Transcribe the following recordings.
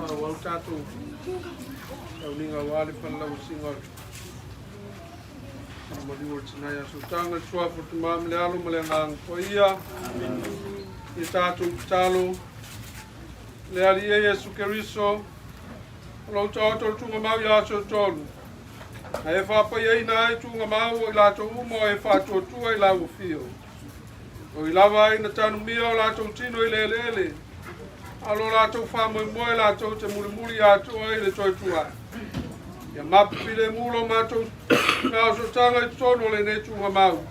Faaauau tatou sauniga aua le falelauasiga o le maliu o le Tina ia Sootaga, i le Suafa o le Tama ma le Alo ma le Agaga Paia. Ia tatou tatalo. Le Alii e Iesu Keriso, o lou taoto le tugamau ia aso e tolu, na e faapaiaina ai tugamau o i latou uma o e faatuatua i lau afio. O i lava ai na tanumia o latou tino i le eleele, a o lo latou faamoemoe latou te mulimuli atoa i le toe tuai. Ia mapu filemu lo matou gaosotaga i totonu o lenei tugamau.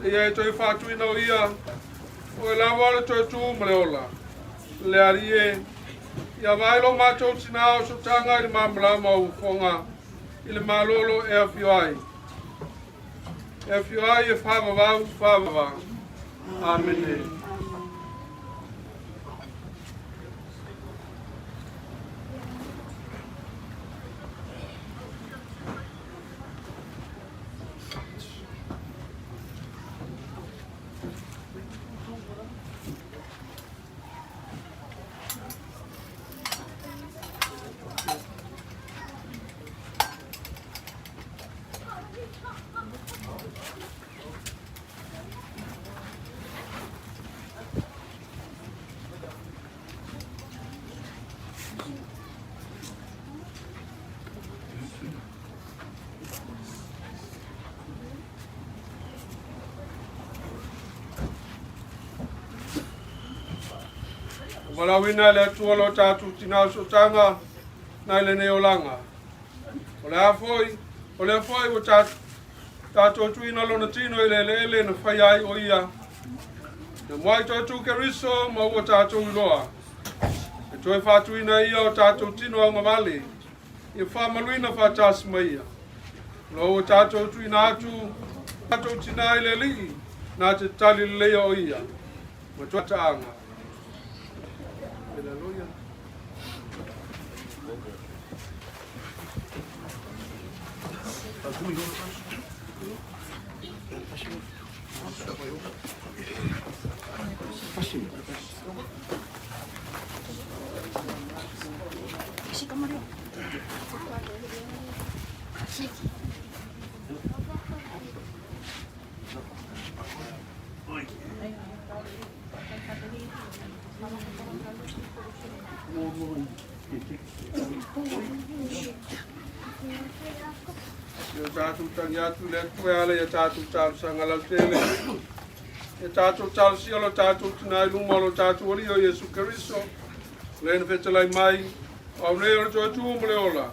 Ia e toe faatuina o ia, o e lava o le toe tu ma le ola. Le Alii e, ia vaai lo matou tina osotaga i le malamalama o ufoga i le malolo e afio ai. E afio ai e faavavau, faavavau. Amene. Valaauina e le Atua lo tatou tina sootaga nai lenei olaga. O le a foi, o lea foi ua tatou tuuina lona tino i le eleele na faia ai o ia. Na muai toe tu Keriso ma ua tatou iloa. E toe faatuina ia o tatou tino augavale, ia faamaluina faatasi mai ia. Lo ua tatou tuuina atu, tatou tina i le Alii, na te tali leleia o ia. Ma tua taaga. Hallelujah. Ia tatou tagi atu i le Atua e ala ia tatou talosaga lautele. Ia tatou talosia lo tatou tina i luma o lo tatou Alii o Iesu Keriso. Le na fetalai mai, o au nei o le toe tu ma le ola.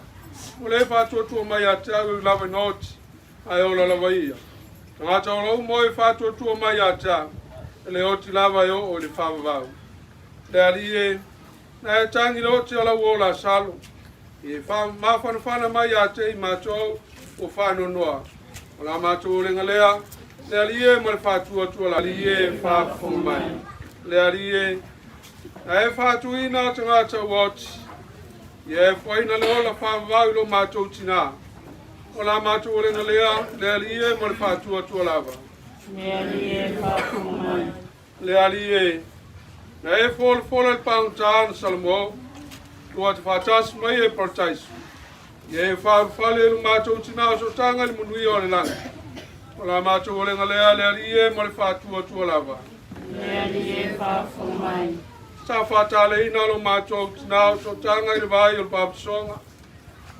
Ua le faatuatua mai ia te au e ui lava ina oti, ae ola lava ia. Tagata ola uma o e faatuatua mai ia te au, e le oti lava e oo i le faavavau. Le Alii e, na e tagi le oti o lau ola salo, e mafanafana mai ia te i matou ua faanoanoa. O la matou olega lea, le Alii e ma le faatuatua la Alii e faafofoga mai. Le Alii e, na e faatuina tagata ua oti, ia e foaina le ola faavavau i lo matou tina. O la matou olega lea, le Alii e ma le faatuatua lava. Le Alii e faafofoga mai. Le Alii e, na e folafola le pagota na Salamo, tua te faatasi mai e Parataiso. Ia e faaulufale i lo matou tina o sootaga i le manuia o le lagi. O la matou olega lea, le Alii e ma le faatuatua lava. Le Alii e faafofoga mai. Sa faataleina lo matou tina o sootaga i le vai o le papasonga,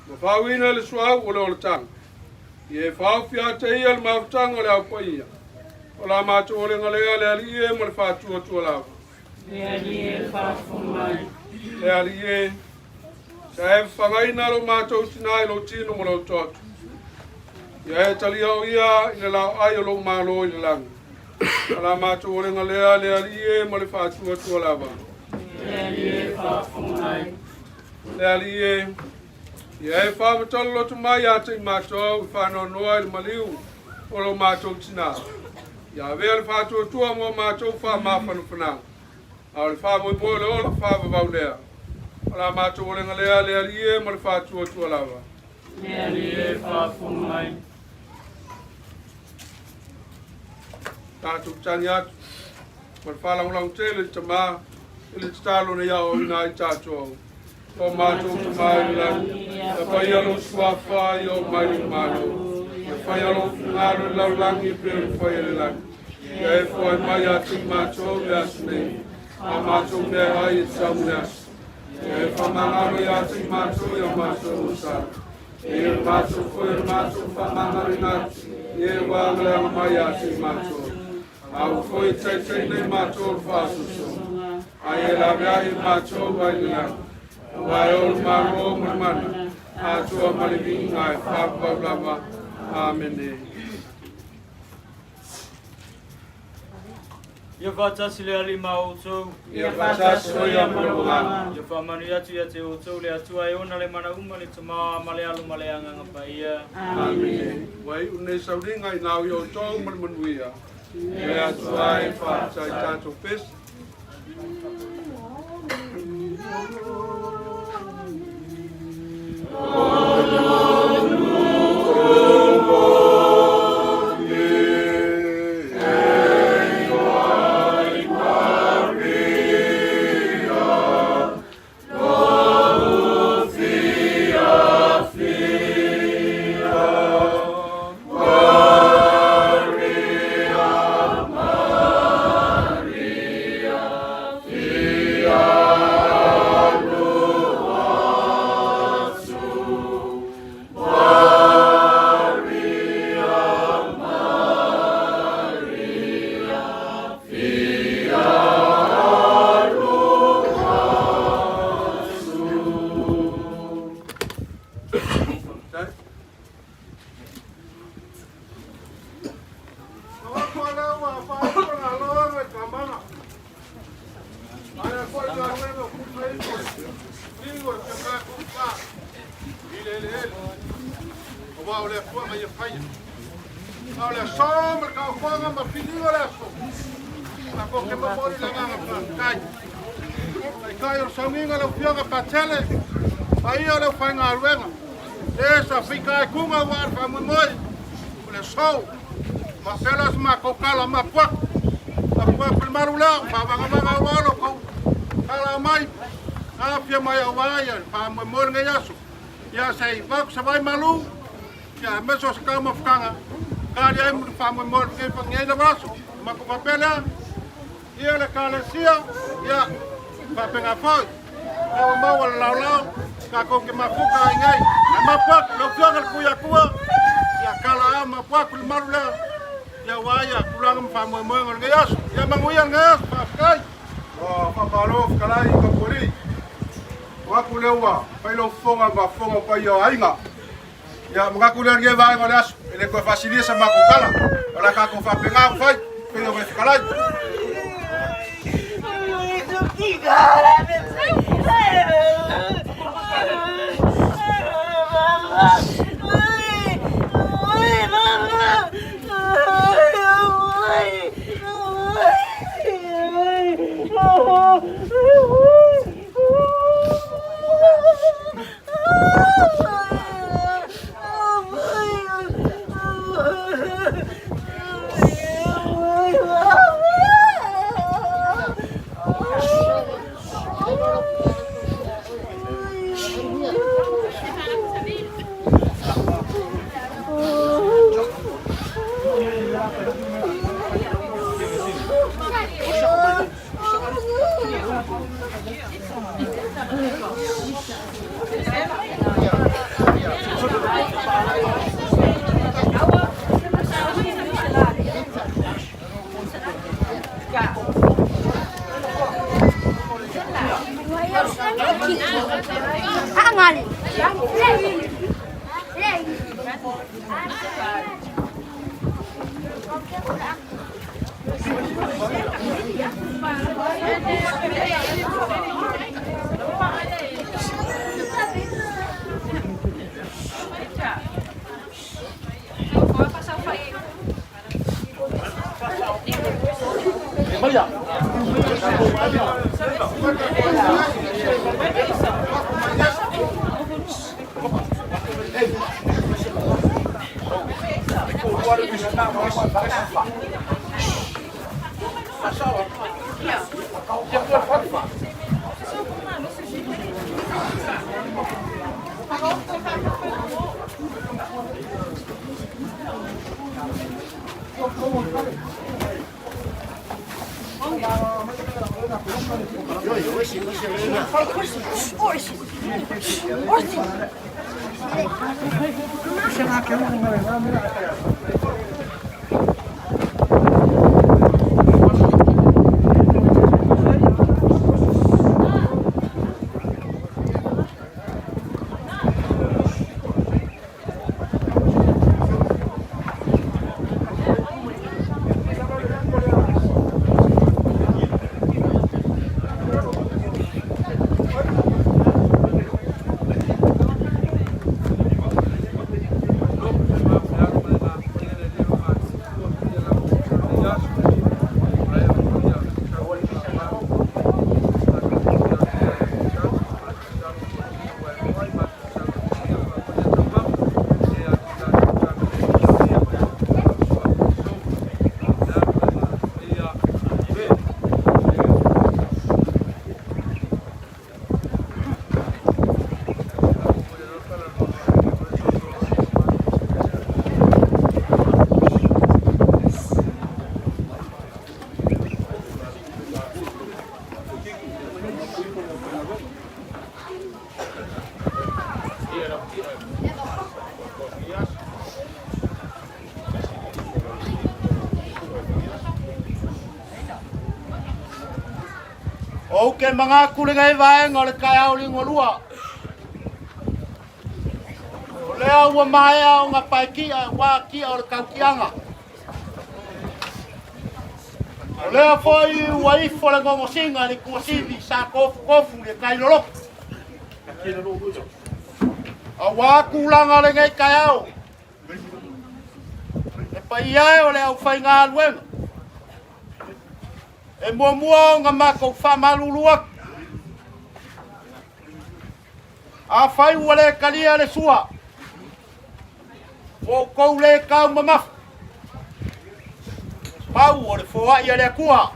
ma faauina le suau o le olataga. Ia e faaofi ate ia le mafutaga o le au paia. O la matou olega lea, le Alii e ma le faatuatua lava. Le Alii e faafofoga mai. Le Alii e, sa e fafagaina lo matou tina i lou tino ma lou toto. Ia e talia o ia i le laoai o lou malo i le lagi. O la matou olega lea, le Alii e ma le faatuatua lava. Le Alii e faafofoga mai. Le Alii e, ia e faamatalo loto mai ia te i matou i faanoanoa i le maliu o lo matou tina. Ia avea le faatuatua mo matou faamafanafanaga. A o le faamoemoe o le ola faavavau lea. O la matou olega lea, le Alii e ma le faatuatua lava. Le Alii e faafofoga mai. Tatou tagi atu ma le faalagolago tele i le Tama i le tatalo na ia aoaoina ai tatou. O matou Tama i le lagi, ia paia lou suafa, ia oo mai lou Malo. Ia faia lou finagalo i le lalolagi e pei ona faia i le lagi. Ia e foai mai ia te i matou i le aso nei, a matou meaai e tatau mo le aso. Ia e faamagalo ia te i matou i a matou onosala. E ia matou foi o le matou faamagaloina atu, i e ua agaleaga mai ia te i matou. Aua foi e taitaiina i matou o le faasoasoaga, a ia laveai i matou ai le lagi. Aua e o le Malo ma le mana, atoa ma le viiga e faavavau lava. Amene. Ia faatasi le Alii ma outou. Ia faatasi foi ma lou agaga. Ia faamanuia atu ia te outou le Atua e ona le mana uma le Tama ma le Alo ma le Agaga Paia. Amene. Ua iu lenei sauliga i nao i outou ma le manuia. Le Atua e faafetai tatou pesi. Aua o le Atua ia faia. A o le aso ma le taufoga ma filiga o le aso. Tatou te momoli le agaga faafetai. Taitai o le sauniga lau Afioga Patele, paia o le aufaigaluega, le sa fitaituga aua le faamoemoe o le aso. Ma faapea la se matou tala mapu atu, mapu atu le malu lea, faavagavaga aua lo outou tala mai, afia mai aua ia le faamoemoe lenei aso. Ia se i vatu se vai malu, ia aemaise o se taumafataga, tali ai mo le faamoemoe lenei lava aso. Matou faapea lea, ia le Ekalesia, ia faapena foi. Lea ua maua le laolao, tatou te mafuta ai nei. Ae mapu atu lau Afioga i le Tuiatua, ia tala a mapu atu le malu lea, ia aua ia tulaga ma faamoemoega o lenei aso. Ia manuia lenei aso, faafetai. Ua faamalo fetalai i Tapualii. O atu lea ua fai lau fofoga ma fofoga o paia o aiga. Ia manatu lea lenei vaega o le aso, e le toe faasilia sa matou tala. O le a tatou faapena ona fai, pei ona e fetalai. Ou ke mangaku le ngai vaenga o le kaeao liugalua. O lea ua maea ona paekia ua kia o le kautiaga. O lea foi ua ifo le gogosiga i le tuasivi sa tofutofu le tai loloto. Auā tulaga o lenei taeao. E paia e o le aufaigaluega. E muamua ona matou faamalulu atu. Afai ua le talia le sua, ua outou le taumamafa, pau o le foai a le Atua,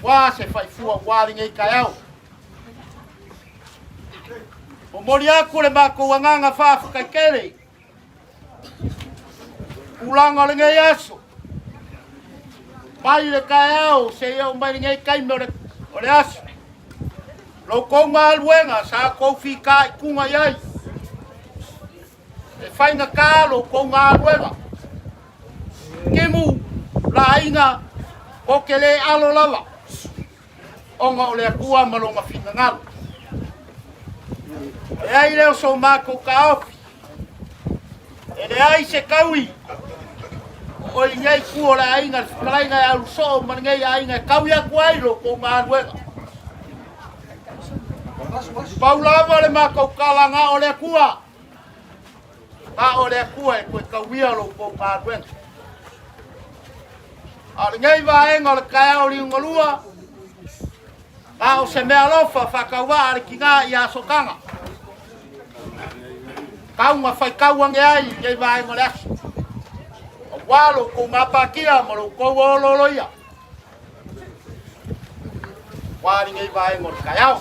ua se faifua ua lenei taeao. Momoli atu le matou agaga faafetai tele tulaga o lenei aso, mai le taeao seia oo mai lenei taimi o le aso. Lo outou galuega sa outou fitaituga i ai, e faigata lo outou galuega. Timu, laaiga, ou te le alo lava, ona o le Atua ma lona finagalo. E ai lea o so matou taofi, e leai se taui o i nei itu o le aiga, le fetalaiga e alusoo ma lenei aiga e taui atu ai lo outou galuega. Pau lava le matou tala na o le Atua, na o le Atua e toe tauia lo outou galuega. A o lenei vaega o le taeao liugalua, na o se meaalofa faatauvaa a le tina ia Sootaga. Tauga faitau ane ai i lenei vaega o le aso. Auā lo outou gapatia ma lo outou ololoia. Ua lenei vaega o le taeao.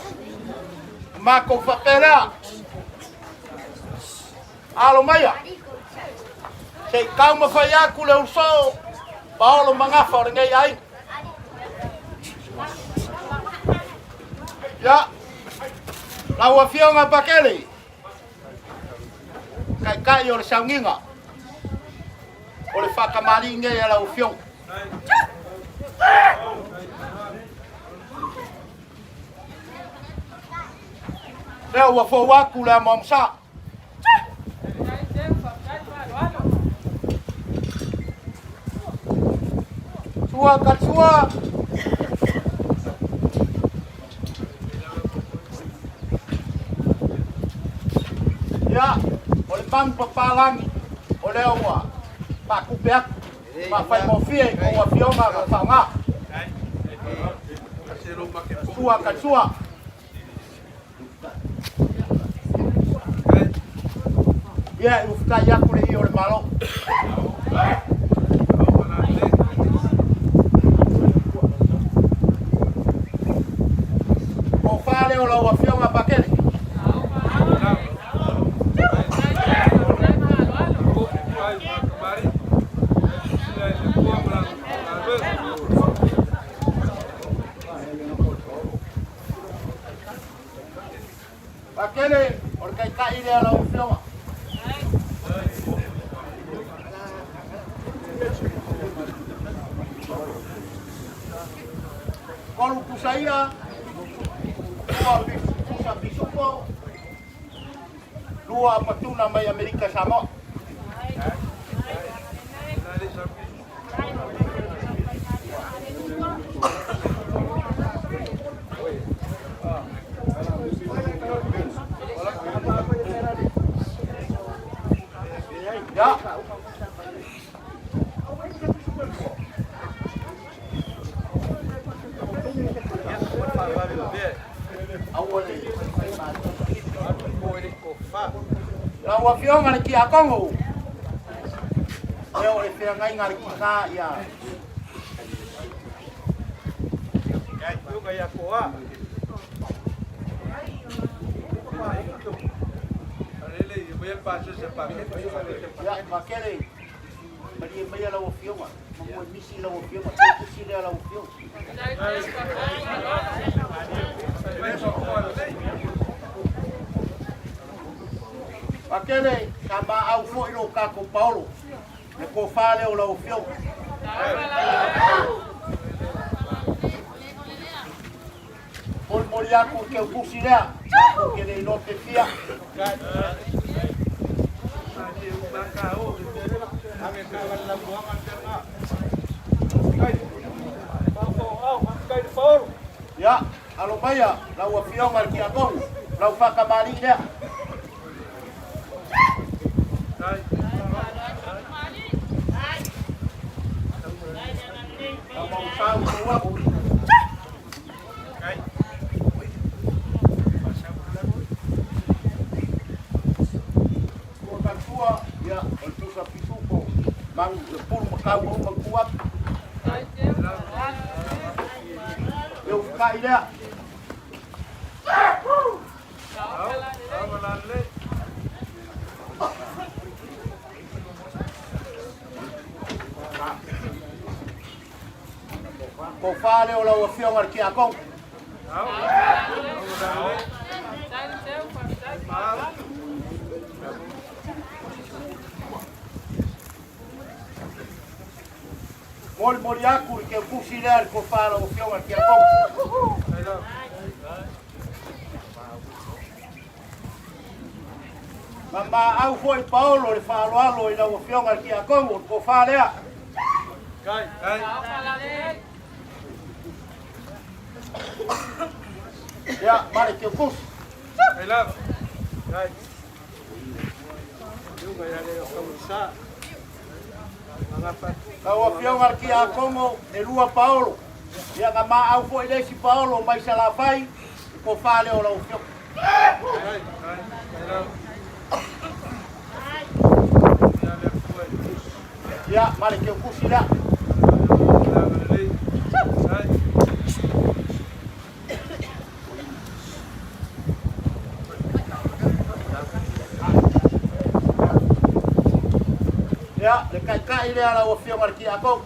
Matou faapea lea. Alo maia. Se i taumafai atu le ulusoo ma olo magafa o lenei aiga. Ia, lau Afioga Pakele, taitai o le sauniga, o le faatamalii nei a lau Afioga. Lea ua fou atu le amoamosa. Sua katsua. Ia, o le manu papalagi, o lea ua faatupe atu, faafaigofie i tou afioga na faaaoga. Sua katsua. Ia, e ufutai atu le ia o le Malo. O fale o lau Afioga Pakele. kai lea lau afioga. Kolu pusaia, lua pusa pisupo, lua patuna mai Amerika Samoa. Ya. Lau afioga le Tiakono, e o le feagaiga le kika ia. Ia, Pakele, malie maia lau afioga, ma misi lau afioga, tusi lea lau afioga. Pakele, sa maau foi lo kako Paolo, le kofa lea o lau afioga. Molimoli aku ke upusi lea, ako ke le ilote fia. Ia, alo maia, lau afioga le Tiakono, lau whakamali lea. Lau mausau tua. Tua katua, ia, o le tusa pisupo, mang le pulu makau o mangkuak. Ia ufukai lea. Ko whale o lau afioga le Tiakono. Moli moli aku i ke kusi lea le ko whale o afioga le Tiakono. Ma ma au foi Paolo le whaaloalo i lau afioga le Tiakono, le ko whalea. Ia, mare ke kusi. Lau afioga le Tiakono, e lua Paolo. Ia nga ma au foi le isi Paolo mai Salafai, le ko whale o lau afioga. Ia, mare ke kusi lea. Ia, le kaikai lea lau afioga le Tiakono.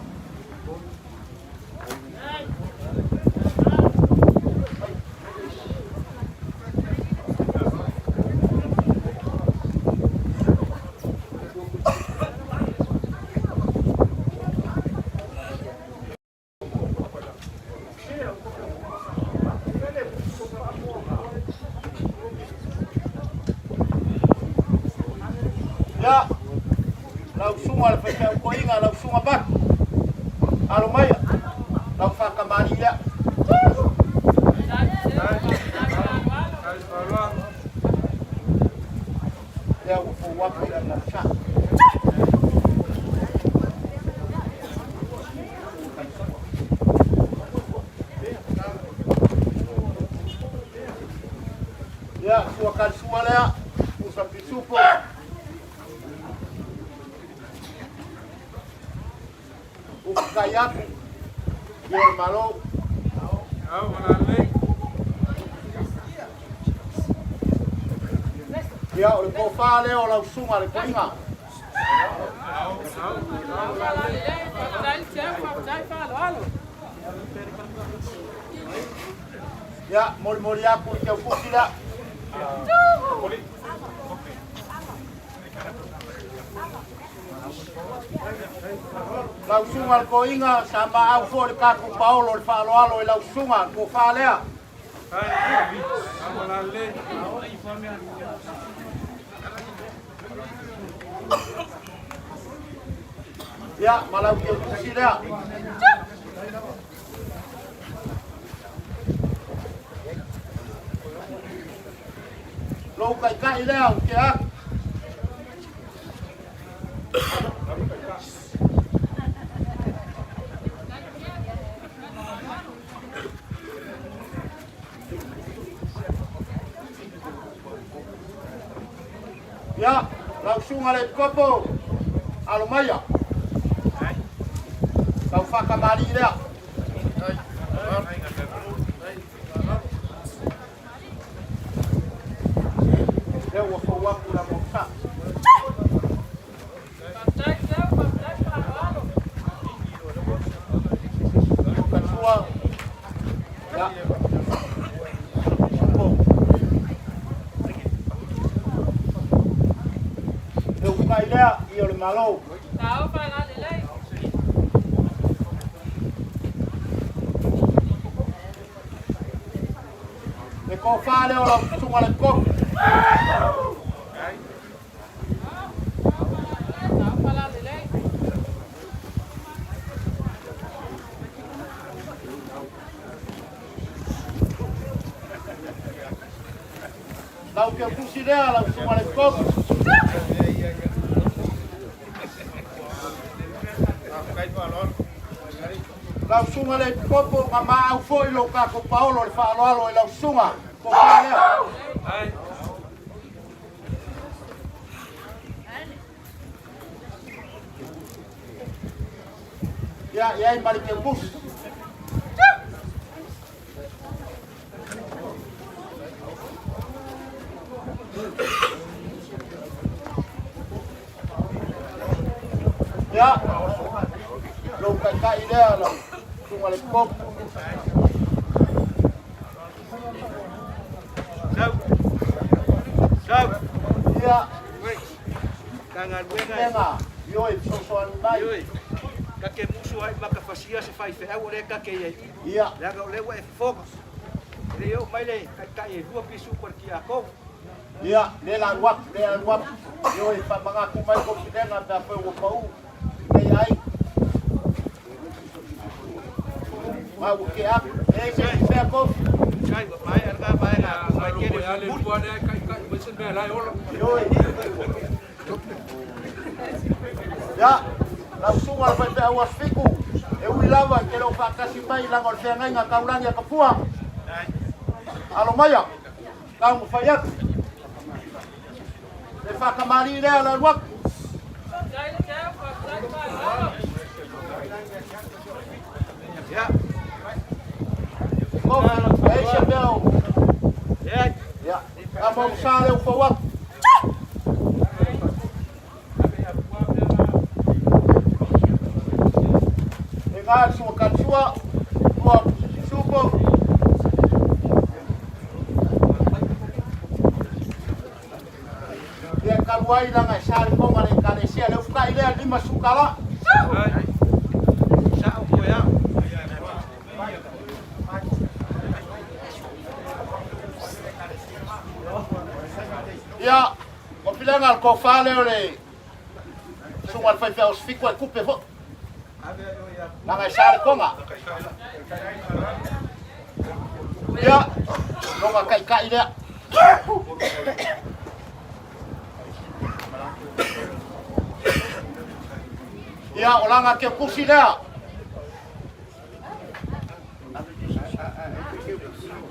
Ia, lau sunga le whaifea koinga, lau sunga baki. Alo maia, lau whakamari lea. Lea ua fau aku i la sa. Ia, sua kalisua lea, usa pisupo. Ufukai aku, ia le malo. Ia, o le kofa lea o lau sunga le koinga. Ia, moli moli aku i te upusi lea. Lau susuga i le toeaina sa maau foi le tatou paolo i le faaaloalo i lau susuga le tofa lea. Ia, ma lau teutusi lea. Lou taitai lea ou te atu. Ia, lau susuga le Epikopo, alo maia. Lau faatamalii lea. Lea ua fou atu la mosa. Katua. Ia. Le ukai lea i o le Malo. Le tofa lea o lau susuga le Kofi. Lau teutusi lea lau susuga le Kofi. Lau susuga le Epikopo, na maau foi lo tatou paolo i le faaaloalo i lau susuga. Tofa lea. Ia, i ai ma le teutusi. Ia, lou taitai lea, lau susuga le Epikopo. Sau. Sau. Ia, Matagaluega e. Lega, ioe, fesoasoani mai. Ioe. Ta te musu ai ma ka fasia se faifeau o lea ta te i ai i. Ia. Leaga o lea ua e fofoga. E le oo mai le taitai e lua pisupo a le tiakono. Ia, lea la alu atu, lea alu atu. Ioe, faamanatu mai Kofilega pe afai ua pau lenei aiga. Ma ua tea atu. E ai se isi mea Kofi? Kai ua maea lena vaega a Tumaitele mulimuli. Ioe. Ia, lau susuga i le faifeau Aso Fitu, e ui lava e te le o faatasi mai leaga o le feagaiga taulagi a Tafua. Alo maia, taumafai atu. Le faatamalii lea le alu atu. Ia. Kofi, e ai se mea o... Leai. Ia, tama o sa lea ua fau atu. E ngā le sua katua, tua supo. Ia talu ai leaga e sa le konga le ekalesia, le ufukai lea 50 tala. Sao koe ao. Ia, o filega le tofa lea o le susuga i le faifeau Sifiku e tupe foi. Leaga e sa le konga. Ia, lona taitai lea. Ia, o lana teutusi lea.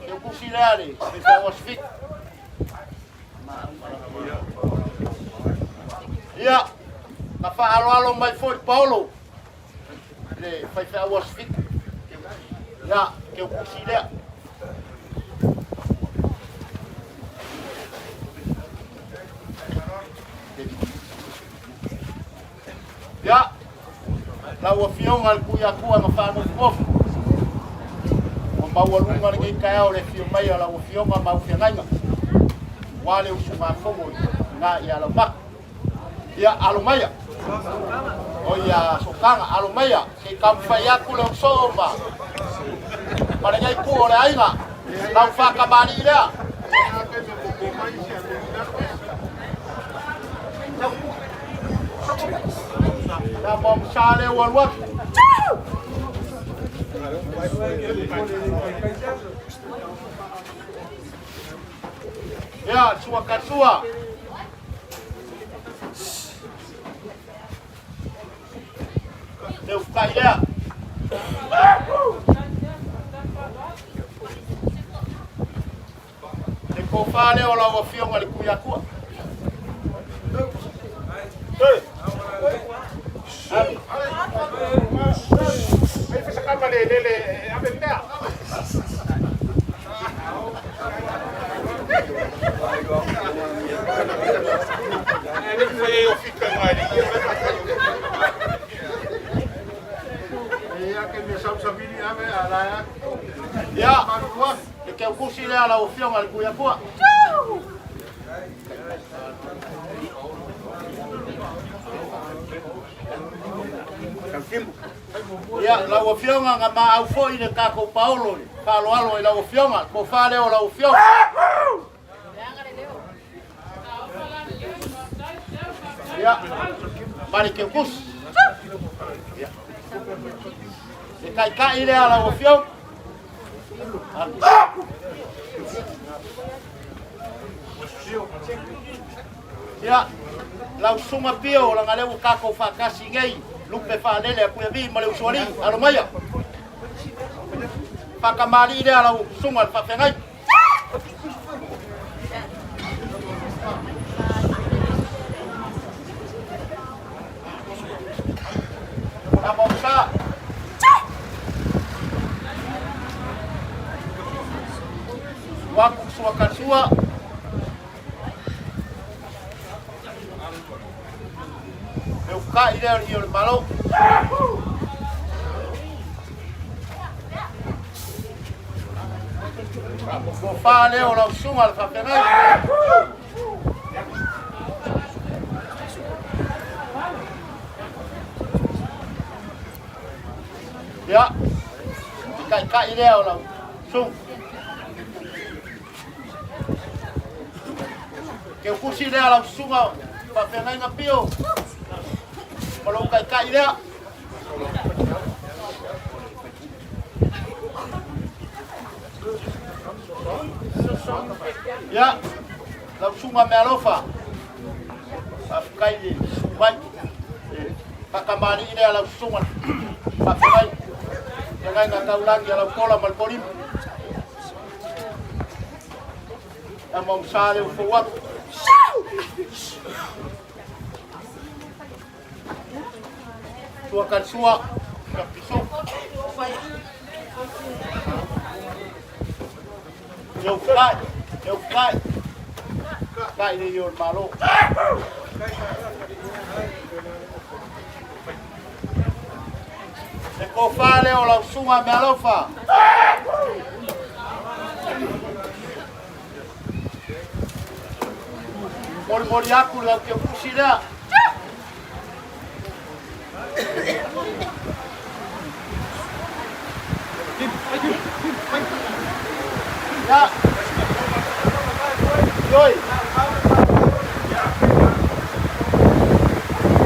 Teutusi lea le faifeau Aso Fitu. Ia, na faaaloalo mai foi Paolo i le faifeau Aso Fitu. Ia, teutusi lea. Ia, lau Afioga i le Tuiatua na faanofonofu, ua maualuga lenei taeao i le afio mai a lau Afioga ma au feagaiga, aua le usugafono i ina i Alaumata. Ia, alo maia. O ia, sokaga, alo maia. Se i taumafai atu le osoo ma ma lenei puu o le aiga. Lau faatamalii lea. Na mo msa le ua alu atu. Ia, sua kasua. Le ufukai lea. Le tofa lea o lau Afioga i le Tuiatua. Ia, le keukusi lea lau Afioga i le Tuiatua. Ia, lau Afioga na maau foi le tatou paolo i faaaloalo i lau Afioga, le tofa lea o lau Afioga. Ia, ma le keukusi. Ia. Le taitai lea lau Afioga. Ia, lau susuga Pio, leaga lea ua tatou faatasi nei, lupe faalele a Puiavii ma le Usoalii, alo maia. Faatamalii lea lau susuga le faafeagai. Tama o Sa. Waku sua kasua. Le ukai lea o le malo. Tofa lea o lau susuga le faafeagai. Ia, le taitai lea o lau susuga. Keukusi lea lau susuga faafeagaiga Pio. Ma lou taitai lea. Ia, lau susuga Mealofa. Faafetai le susu mai. Faatamalii lea lau susuga faafeagai. Feagaiga taulagi a lau Tola ma le Tolima. Tama o Msa le ufou atu. Sua kalsua. Piso. Le ufukai. Le ufukai. Kai le i o le malo. Le tofa lea o lau susuga Mealofa. Molimoli atu le lau keukusi lea. Ia. Oi.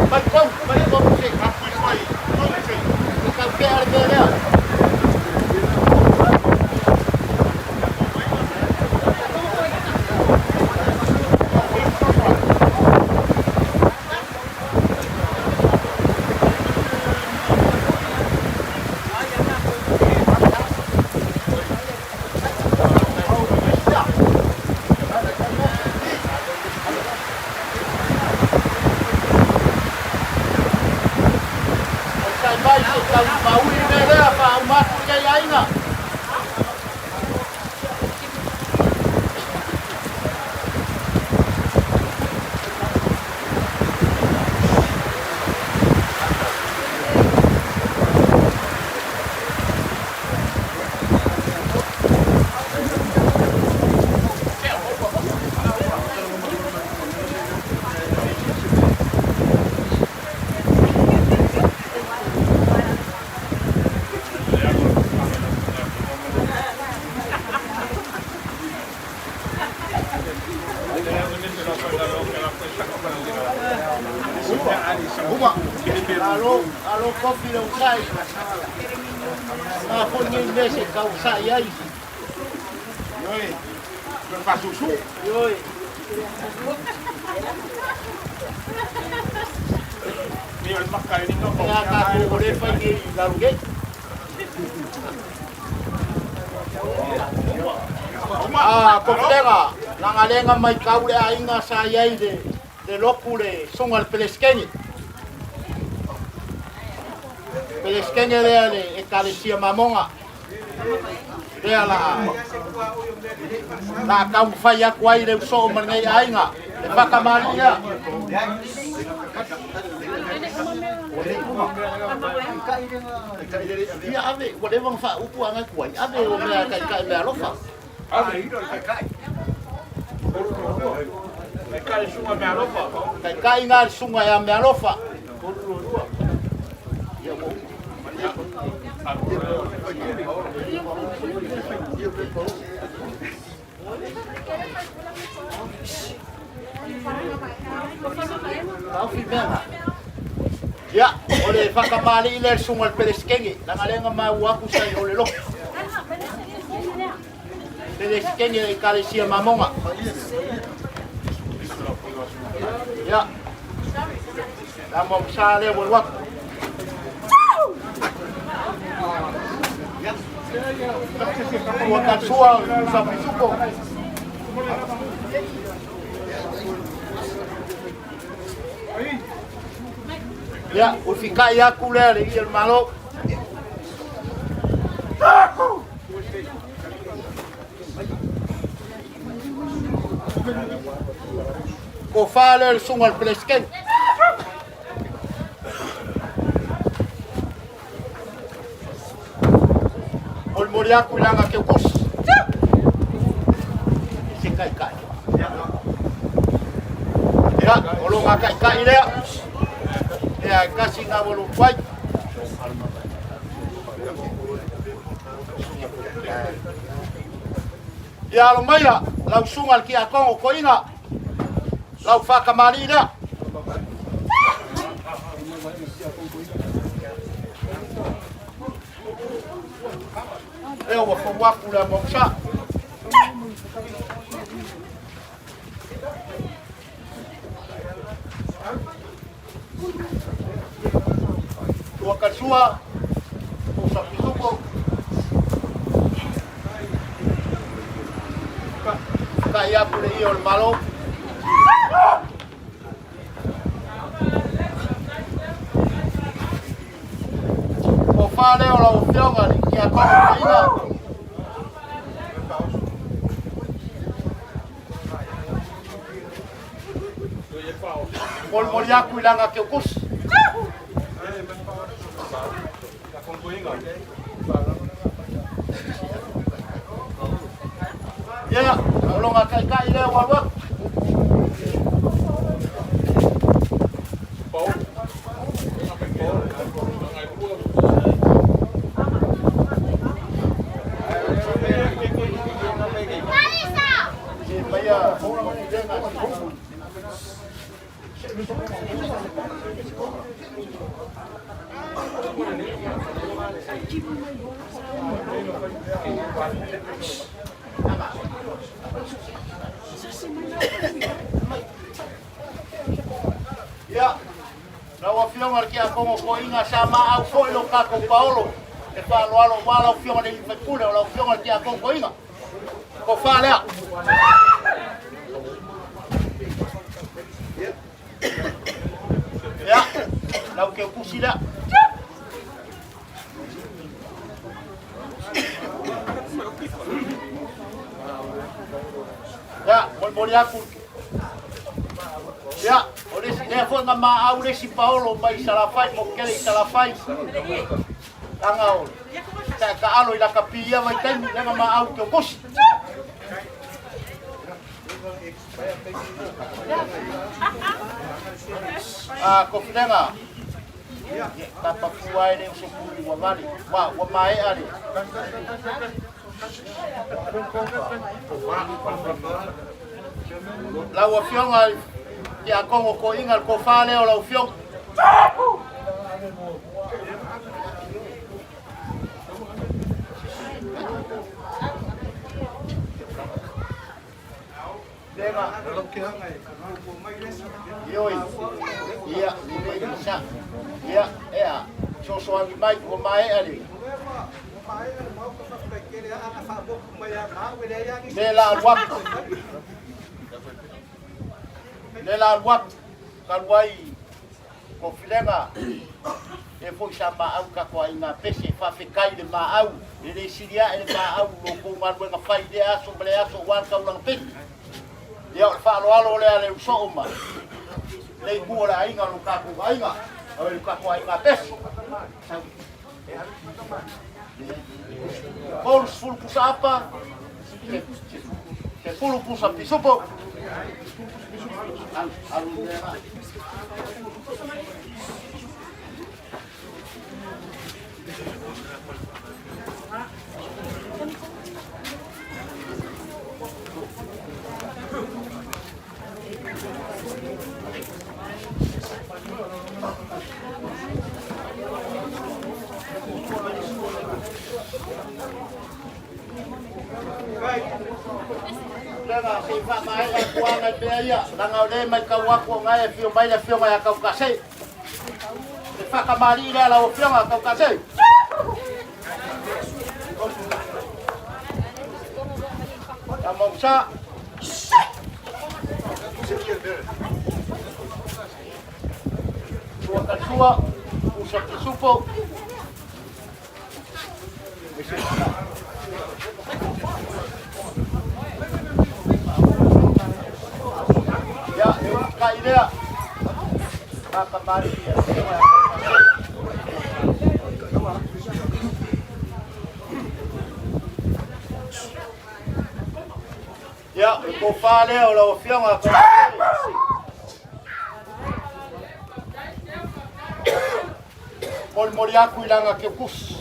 Mai tau, mai tau se. Tau pea le mea lea. Sai mai se tau maui le mea lea. Malo kofi le usai. Ma foi nei mese ka usai ai. Ioe, le fasusu. Ioe. Ni o le maka e ni no Ia ka ko le fai nei lalo nei. Ah, kofilega, lagalega mai kau le aiga sa i ai le le loku le suga le Peleskenge. Peleskenge lea le ekalesia mamoga. Lea la la taumafai atu ai le usoo ma lenei aiga. Le fakamali'i lea. Ia ave, ua leva ona faaupu agai atu ai. Ave o mea taitai mea alofa. Taitai ngā le suga ia mea alofa. Taofi mea ngā. Ia, o le fakamali'i lea le suga le Peleskenge, leaga lea na maua atu sa i o le lotu. Peleskenge le ekalesia mamoga. Ia, la mo sa lea ua alu atu. Ua talasua sa pisupo. Ia, ua fika'i atu lea le ia o le Malo. Kofa lea le suga le Peleskenge. Molimoli atu i laga keukusi. Se taitai. Ia, o loga taitai lea. Lea e kasi ngā walu wai. Ia alo maia, lau suga le kiakono koiga, lau whakamali lea. Lea ua fou atu le amosa. Tua kasua, o sa pisupo. Ka ia atu le ia o le malo. O wha leo lau afioga le kiakono koiga. Molimoli atu i laga keukusi. Ia, o loga taitai lea ua alu atu. Se maia lenga Ia, lau afioga le kiakono koiga sa maau foi lo tatou Paolo e faaaloalo aua lau afioga le alii faipule o lau afioga le kiakono koiga. Tofa lea. Ia, lau keukusi lea. Ia, molimoli atu. Ia, o le isi lea foi na maau le isi Paolo mai Salafai, mo kele i Salafai. Langa o ta taalo i laka pi ia vaitaimi, lea na maau keukusi. Ah, kofilega. Ia, tapafua ai le uso puli ua vale. Ua, ua maea le. Lau afioga i kiakono koiga le kofa lea o lau afioga. Lega. Ioi. Ia, lelei sa. Ia, ea. Sosoani mai ua maea le. Le la alu atu. Le la alu atu. Talu ai Kofilega e foi sa maau kako ai ngā pese faafetai le maau e le sili ae le maau lo kou galuega fai i lea aso ma le aso aua le taulaga pese. Ia o le faaaloalo lea a le usoo ma le itu o le aiga o lo tatou aiga, o le tatou aiga pese. 30 pusa apa, 10 pusa pisupo. Alu, alu lea. Tulaga se i faamaea atu lava nai mea ia, leaga o lea e matau atu o na e afio mai le afioga ia Taukase. Le faatamalii lea lau afioga Taukase. Tamausa. Sua Kalsua, Usa Kisupo. Ia, e utukai lea. Faatamalii le afioga ia Taukase. Ia, o le tofa lea o lau Afioga Taukase. Molimoli atu i lana teutusi.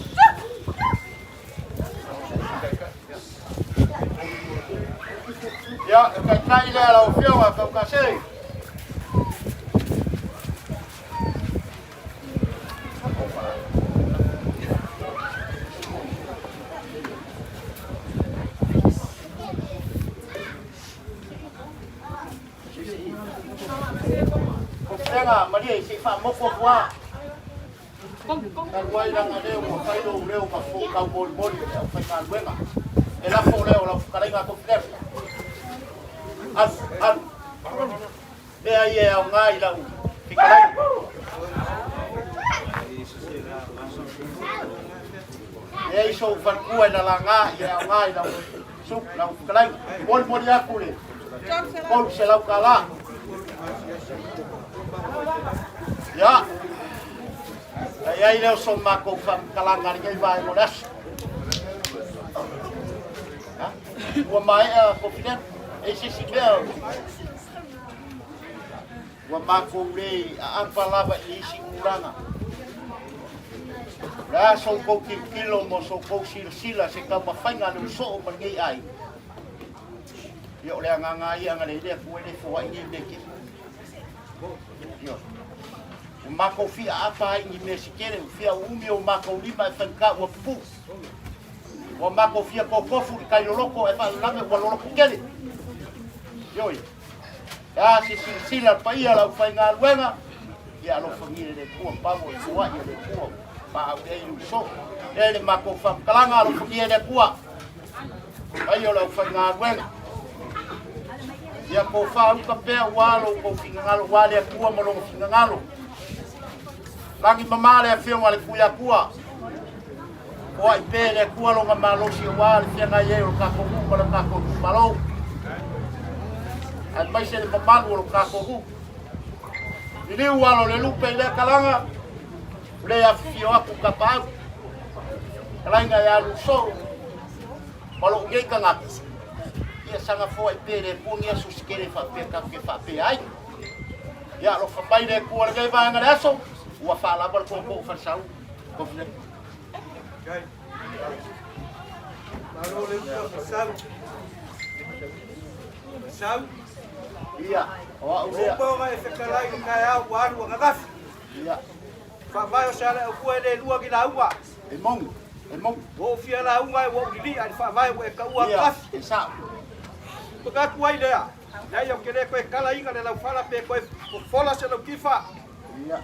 Ia, e taitai lea lau Afioga Taukase. Kofilega, malie, se i faamoko atu lava. Talu ai leaga lea ua fai lou leo ma taumolimoli e le aufaigaluega. E lafo lea o lau fetalaiga Kofilega. Alu, alu. Mea ia e aoga i lau fetalaiga. Leai sou faletua e lalaga ia e aoga i lau lau fetalaiga. Molimoli atu le 300 tala. Ia, na i ai lea o so matou faamatalaga i lenei vaega o le aso. Ua maea Kofilena, e i se isi mea ua matou le aapa lava i isi tulaga. O le a so outou tilotilo ma so outou silasila se taumafaiga a le usoo ma lenei aiga. Ia o le agaga ia agalelei le Atua e le foai nei mea tele. Ioe. Ua matou fia aapa ai i ni mea se tele, ua fia uumi o matou lima e faigata ua pupuu. Ua matou fia totofu i tai loloto ae faalavelave ua loloto tele. Ioe. E a se silasila le paia o le aufaigaluega, ia alofagia e le Atua, pau e foai e le Atua, paau ai le uso. E le matou faamatalaga, alofagia e le Atua. Paia o le aufaigaluega. Ia tofa uta pea ua lo outou finagalo, ua le Atua ma lona finagalo. Lagi mama le afioga a le Tuiatua. Foai pea e le Atua lona malosi aua le feagai ai o le tatou nuu ma le tatou itumalo. Aemaise le mamalu o le tatou nuu. Liliu alo le lupe i lea talaga, o le afifio atu tapaau. Talaiga ia Lusou ma lou nei tagata, ia saga foai pea e le Atua ni aso se tele faapea tatou te faapea ai. Ia alofa mai le Atua i lenei vaega o le aso, ua faalava le tootoo o Falesau. Malo le uta Falesau. Falesau. Ia, o au lea. Ua uma ona e fetalai i le taeao ua alu ananafi. Ia. Faavae o Saleaaumua e le lua ni lauga. E moni. E mou. Ua ou fia lauga ai ua ou lili'a i le faavae ua e taua Ia, ananafi. e sa'o. Manatu ai lea, leai ou te le toe talaina le laufala pe toe fofola se lautifa. Ia.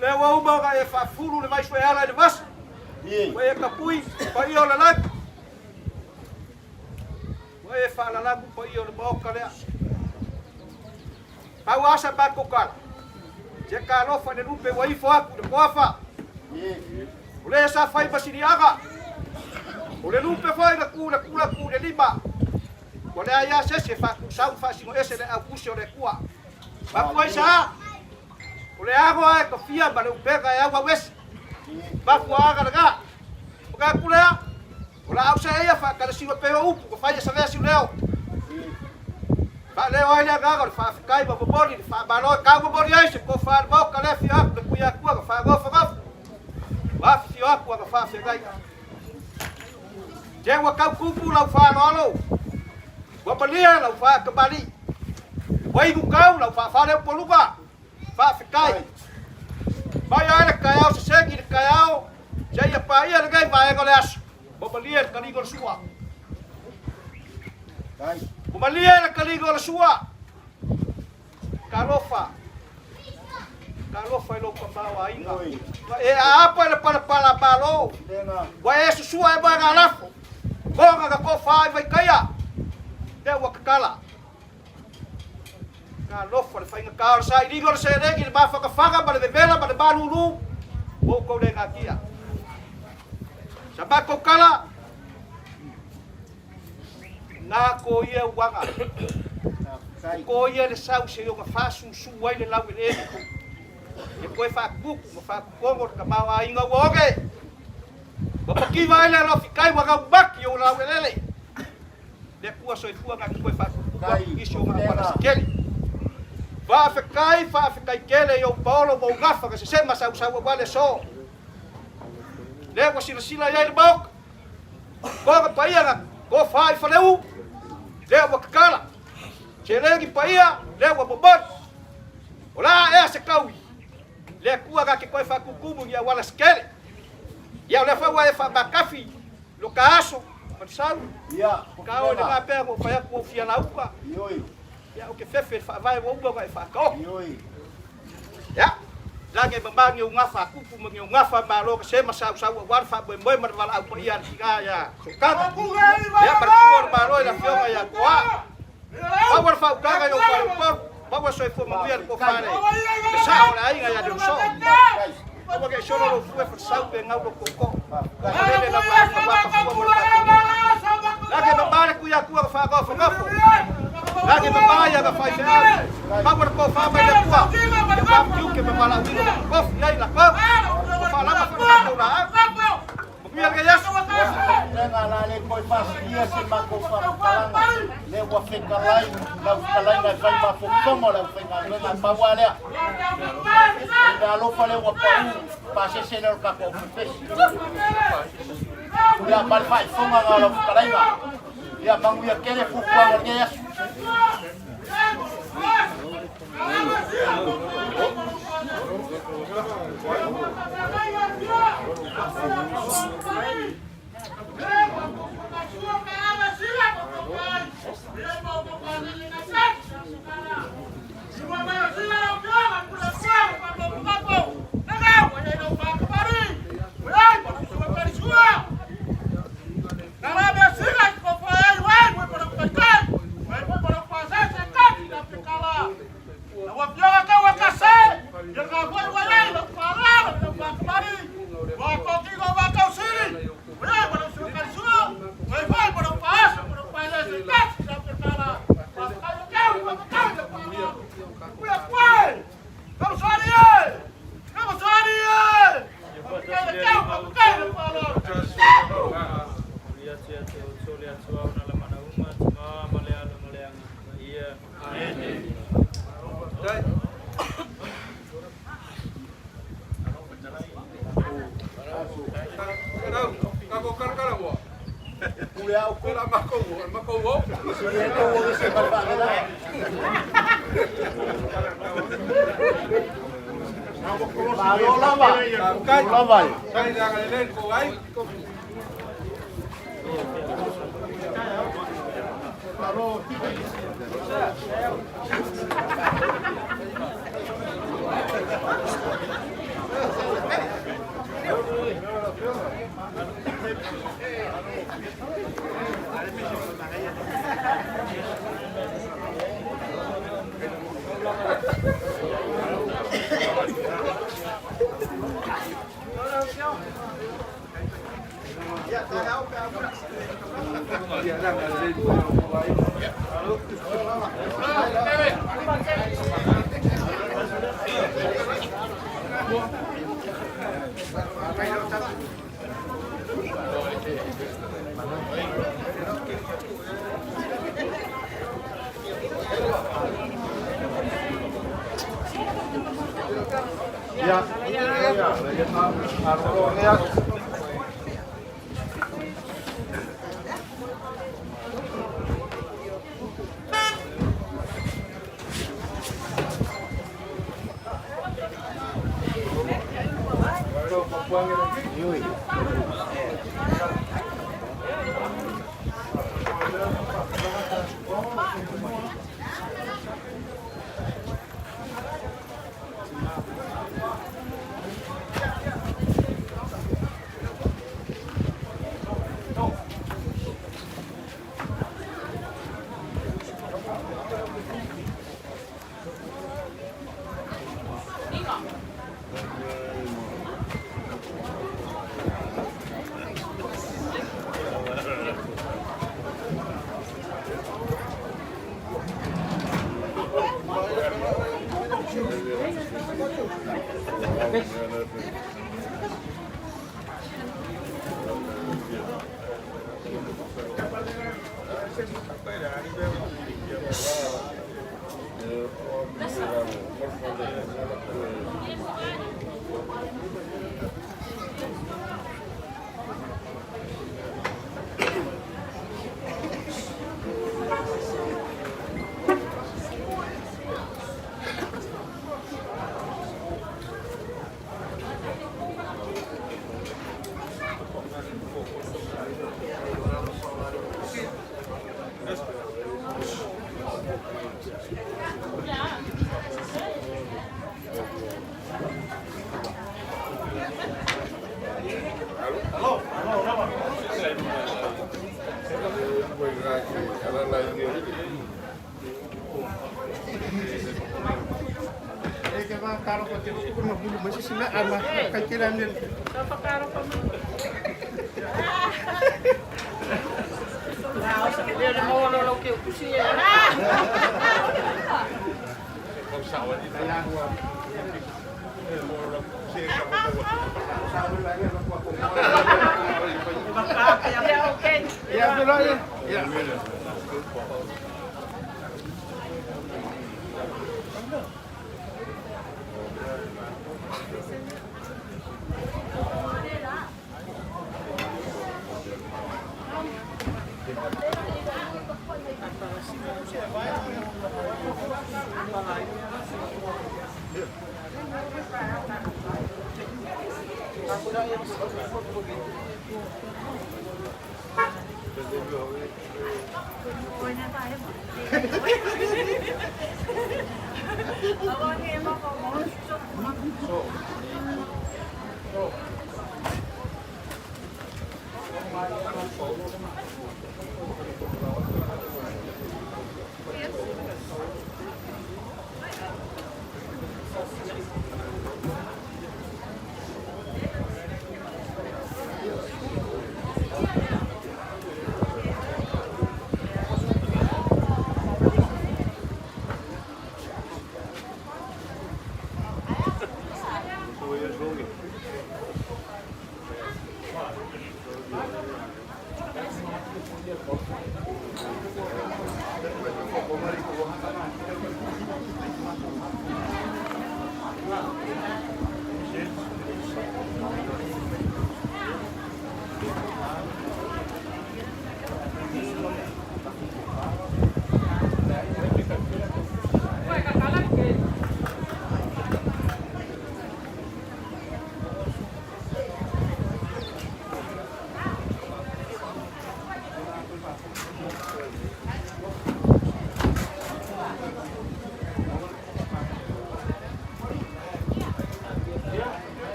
Lea ua uma ona e faafulu le vai sueala i le vasa. Ie. Ua e tapui paia o le lagi. Ua e faalalagu paia o le Maota lea. Pau asa matou tala. Se talofa i le lupe ua ifo atu i le toafa. Ie. O le sa fai ma siliaga. O le lupe foi na tu le kula tu le lima. Ua leai lava se isi e faatuusau ma faasinoese le autusi o le Atua. Mapu ai sa? O le ago lava e tofia ma le upega e auauese. Mafuaaga lena. Manatu lea, o laau sa ia faatalesina pea o upu na fai e Savea Siuleo. Faaleo ai le agaga o le faafetai ma momoli le faamalo e tau momoli ai se tofa a le Maota le afio atu le Tuiatua na faanofonofo ma afifio atu ana faafeagaiga. Te ua tau tupu lau faaaloalo, ua malie lau faatamalii, ua inu tau lau faafaleupoluga. Faafetai. Mai ai le taeao sesegi i le taeao seia paia lenei vaega o le aso, ua malie le taliga o le sua. Ua malie le taliga o le sua. Talofa. Talofa i lou tamaoaiga. Ua e aapa i le palapala malo. Ua e susua e moegalafo. Moga na tofa i Vaitaia. Lea ua tatala. Talofa le faigata o le sailiga o le seleni, le mafanafana ma le vevela ma le malulu, ua outou le natia. Sa matou tala, na ko ia uaga. Ko ia le sau se ona faasusu ai le laueleele. E toe faatutu ma faatotogo le tamaoaiga ua oge. Ua pativa ai le alofi kai ua gaumaki o laueleele. Le Atua soifua na te toe faatupu atu nisi o auala se tele. Faafetai, faafetai tele i ou paolo ma ou gafa na sesema sausau aua le aso. Lea ua silasila i ai le Maota, toga paia na tofa i Faleu, lea ua tatala. Seleni paia, lea ua momoli. O la ea se taui, le Atua na te toe faatutumu ni auala se tele. Ia o lea foi ua e faamatafi Lo ka aso, Farisau, Ia, ka oe lena pea ua fai atu ou fia lauga. Ioe. Ia, ou te fefe i le faavae ua uma ona e faataoto. Ioe. Ia, lagi e mama ni ou gafa a kupu ma ni ou gafa a malo ka se ma sausau aua le faamoemoe ma le valaau paia a le tina ia Sokana. Ia, ma le tuua o le Malo i le afioga ia Toa. Maua le faautaga i ou faleupolu, maua le soifua manuia i le tofa le sao o le aiga ia Leusoo. Aua ne i solo lou fue Farisau pe gau lou tootoo. Ua lele lau lauga ua tafua mo le tatou. Lagi e mama le Tuiatua na faanofonofo. Lagi e mama ia na faifeau. Maua le tofa mai le Atua. Ia ua tiute ma valaauina ua totofi ai latou. Ua faalama foi le tatou laau. Manuia lenei aso. Lega la le koe faasilia se matou faamatalaga, lea ua fetalai lau fetalaiga e fai mafofoga o le aufaigaluega e pau lava lea. O le alofa lea ua pau pasese lea o le tatou aufefesi. Ia ma le faaifoga o lau fetalaiga. Ia manuia tele fuafuaga o lenei aso. Malo lava. Malo lava.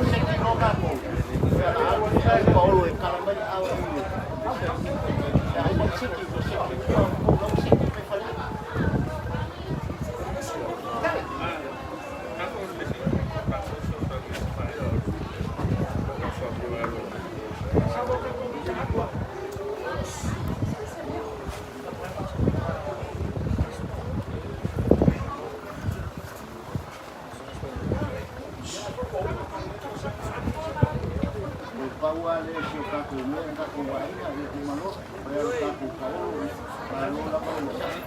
Seki loa tatou. Ia na alu atu ai paolo e kala mai le ao i le. Ia ai mai seki, ua seki ua lau seki mai fale. Le pau lava lea i si o tatou mea le tatou aiga, ia te malo, mai o tatou paolo, malo lava le masai.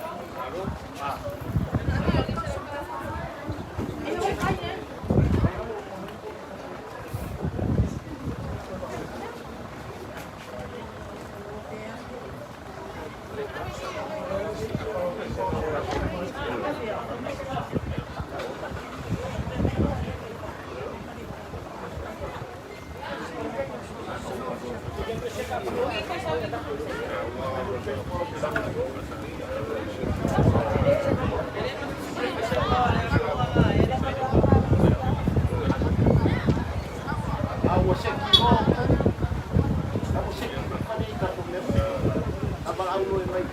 A ua seki loa, a ua seki mai fale i tatou mea. A valaau loa e mai.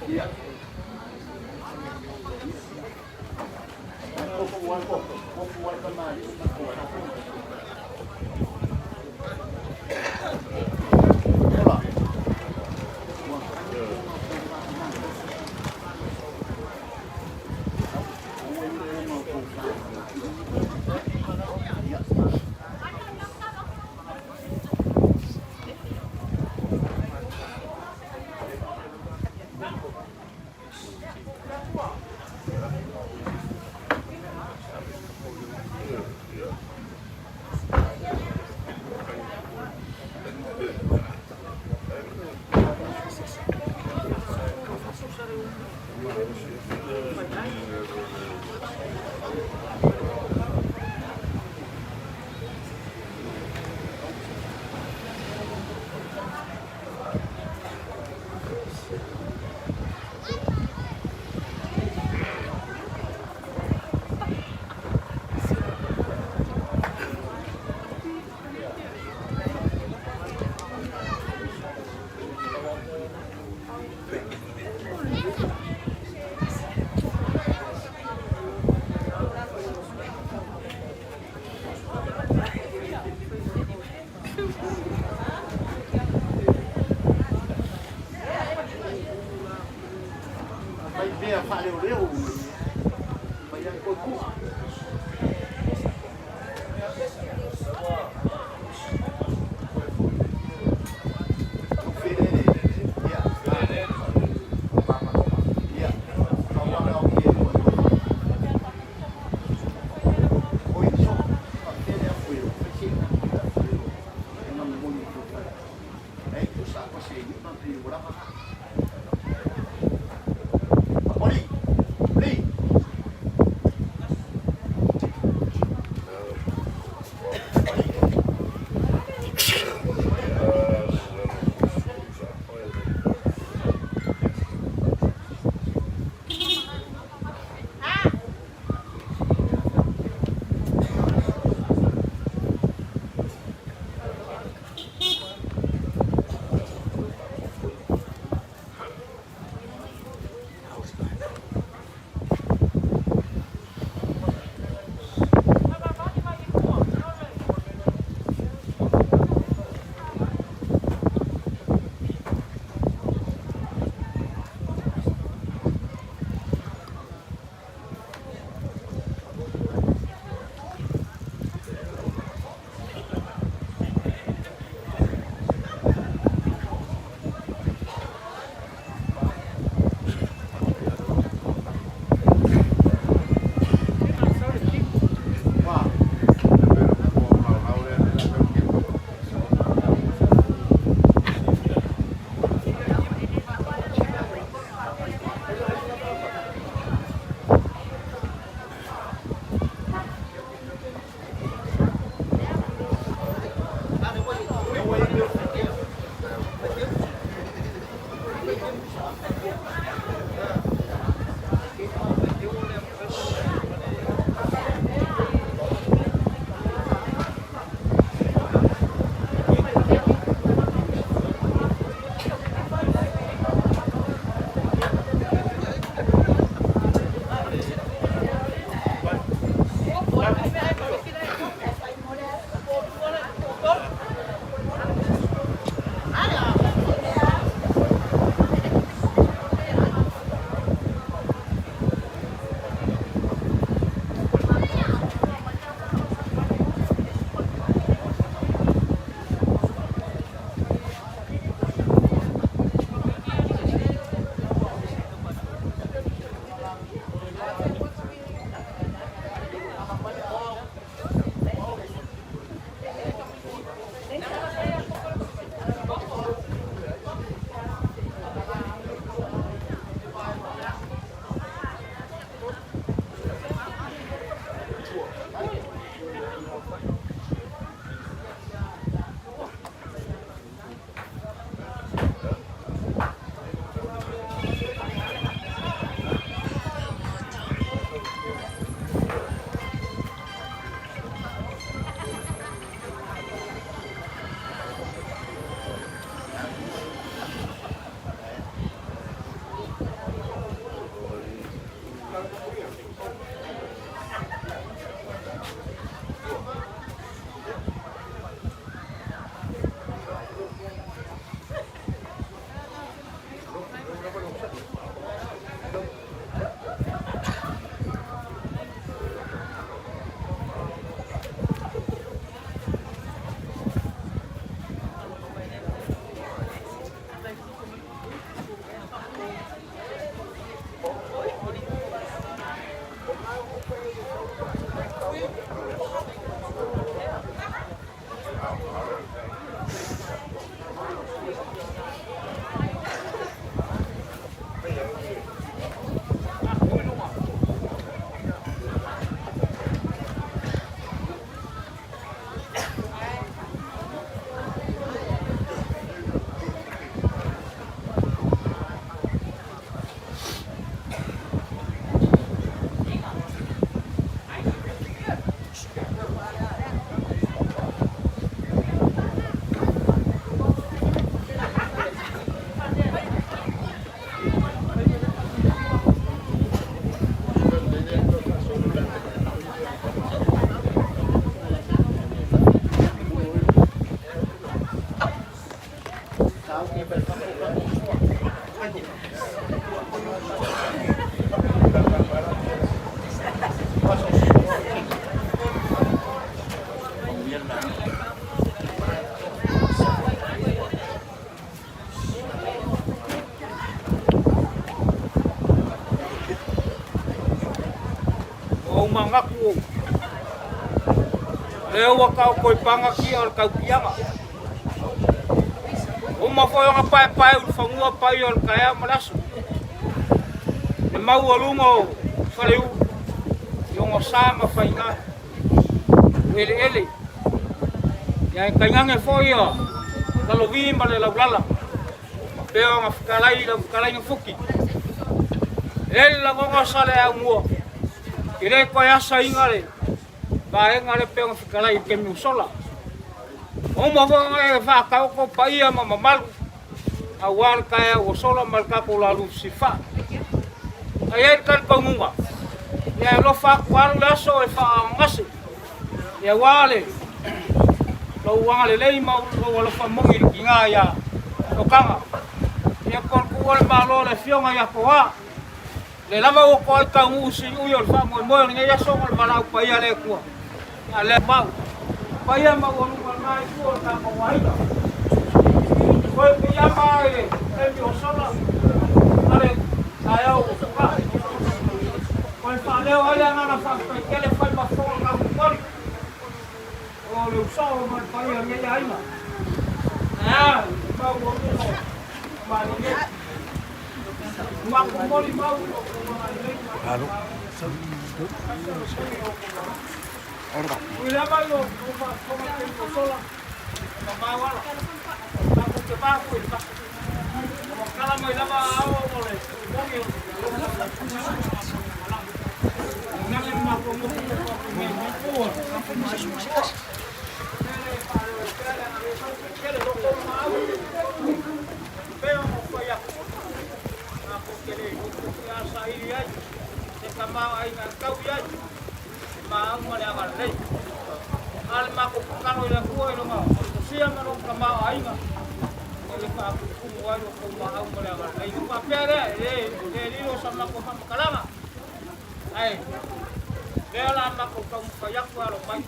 Ia. Tofu ai, tofu ai kamali'i ma Ola. Ia. Fai mea faaleoleo mai ai koe kuʻu. Felele. Ia. Ia. Kauana o ki e lua. Oi so. Faapea le afu e o. Fai se ina afu e o. E na momoli i tau. E tu sa pa se ni pa pi ora pa. Oli. Li. O mangaku o. Lea ua kau koi panga kia o le kaupiaga. Uma foi ona paepae ulufanua paia o le taeao ma le aso. Le maualuga o Faleu i ona sa ma faiga o eleele. Ia e tainane foi ia Lalovi ma le Laulala pea ona fetalai i lau fetalaiga Fuki. E le lagona sa le aumua e le toe asaina le vaega lea pei ona fetalai i le taimi ua sola. Ua uma foi ona e faataoto paia ma mamalu aua le taeao ua sola ma le tatou lalu fesilifa'a. Ae i ai le talitonuga, ia e alofa atu alu le aso e faaaaogagase, ia aua le lou agalelei ma lou alofa moni i le tiga ia Tokaga. Ia po o le tuua o le Malo le Afioga ia Toa, le lava ua toai taunuu siui o le faamoemoe o lenei aso ona o le valaau paia a le Atua. A lea mau, paia maualuga o lena itu o le tatou aiga. Toe piiama i le taimi ua sola ma le taeao ua tuga. Toe faaleo ai le agaga faafetai tele fai ma fofoga tautumoli o le usoo ma le paia o lenei aiga. Ae a le maualuga o malilie. Matou molimau i lo outou agalelei ma le Ui lava i lo outou faafofoga i taimi ua sola, e mamao ala, tatou te va foi i le fatu. Kala mai lava ao o le mogi o Nale ma ko mo ko me me ko. Kele lo ko ma au. Pe o mo fa ya. Na ko kele ko ko ya sa i ai. Se ka ma ai na kau ai. Ma au ma le aga lei. Ale ma ko kalo i le kua i longa. O sia ma lo ka ma ai na. Le fa ku ku ai o ko ma au ma le aga lei. Fa pere e e lilo sa ma ko fa makalanga. Ai. Lea la ma ko kau fa yaku alo mai.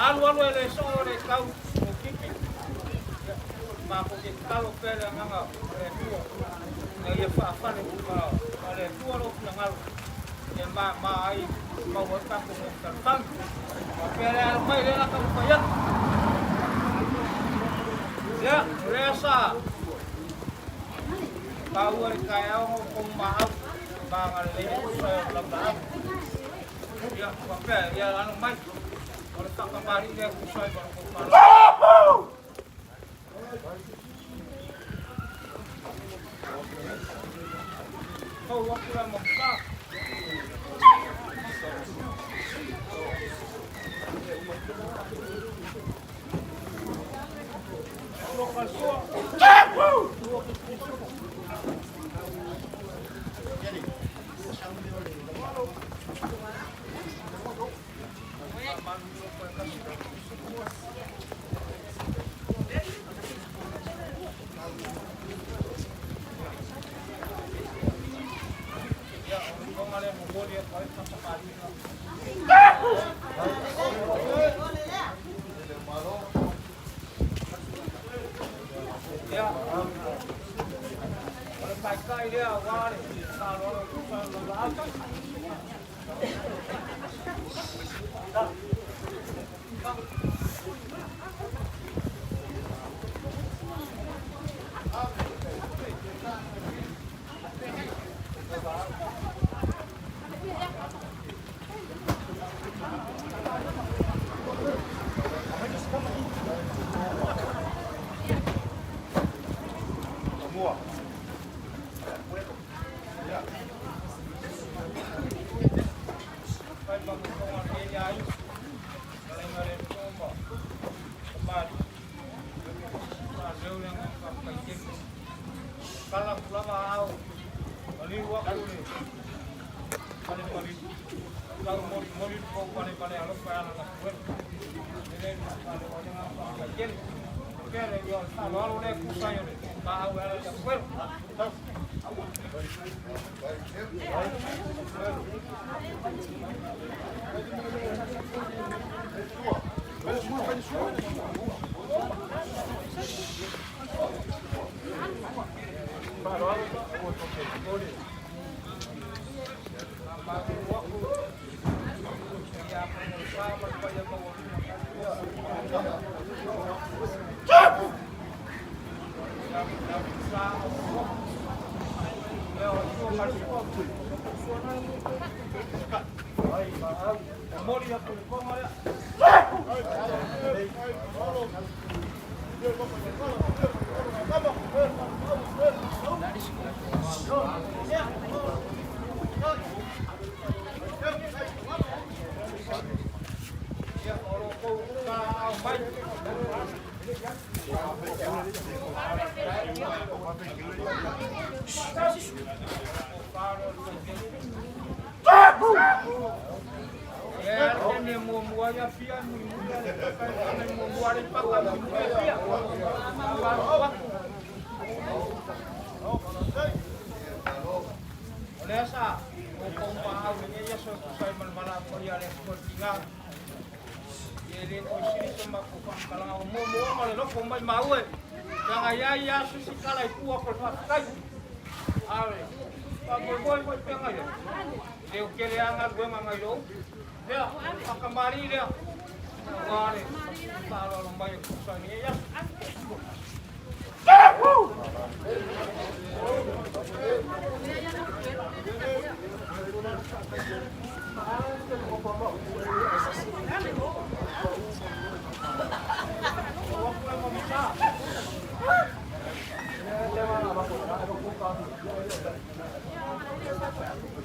Alu alu e le so le kau o kipi. Ma ko ke kalo pere nganga le tua. Na ia fa fa le ma le tua lo ngalo. E ma ma ai ma wa ta ko mo ka tang. Ma pere alo mai le la kau fa yaku. Ya, le sa. Pau le kai au ko ma au. Ba nga le ko sa la ba. Ya, pa pere ya alo mai. O le whakamari le kusai ma ko palo. Kau aku la mo ka.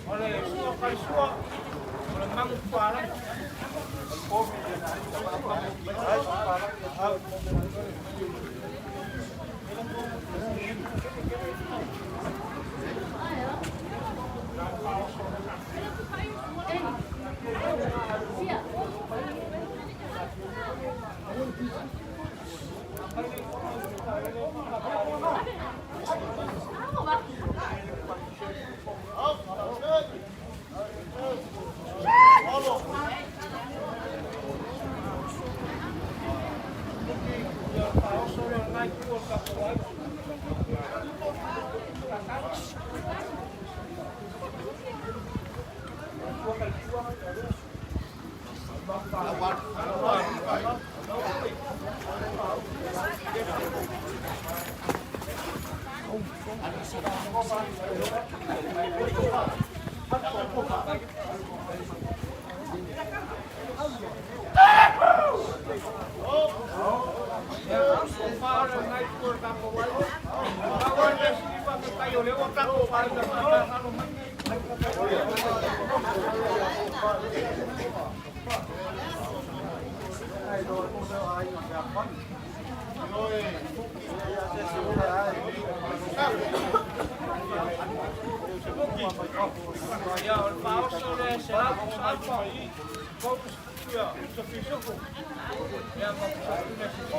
O le sua falesua, o le magu papalagi. Ia, o le faaoso lea 100 pusa apa, 30 pusa fisoko, ia ma pusa tune sisi.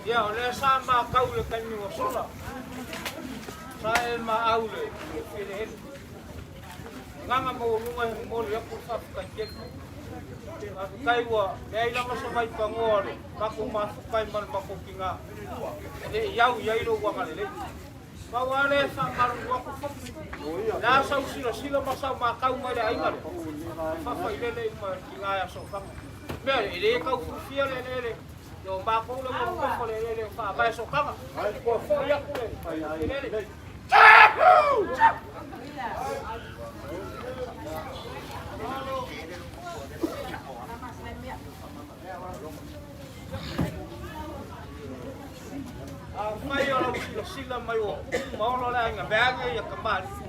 Ia, o lea sa makau i le taimi ua sola, sa e maau le felehele. Agaga maualuga e momoli atu le faafetai tele. Faafetai ua leai lava se vaipanoa o le matou mafuta ai ma le matou tina e le i au i ai lou agalelei. Pau lava lea e faamalulu atu foi, o le a sau silasila ma sau matau mai le aiga lea, e faafailele uma e le tina e aso Faga. Mea e le tau fiafia le eleele. Ia o makou le ua nonofo i le eleele o faavae sokaga, ua foi atu le eleele. Afai o lau silasila mai ua tupu ma olo le aiga veage ia kamali'i.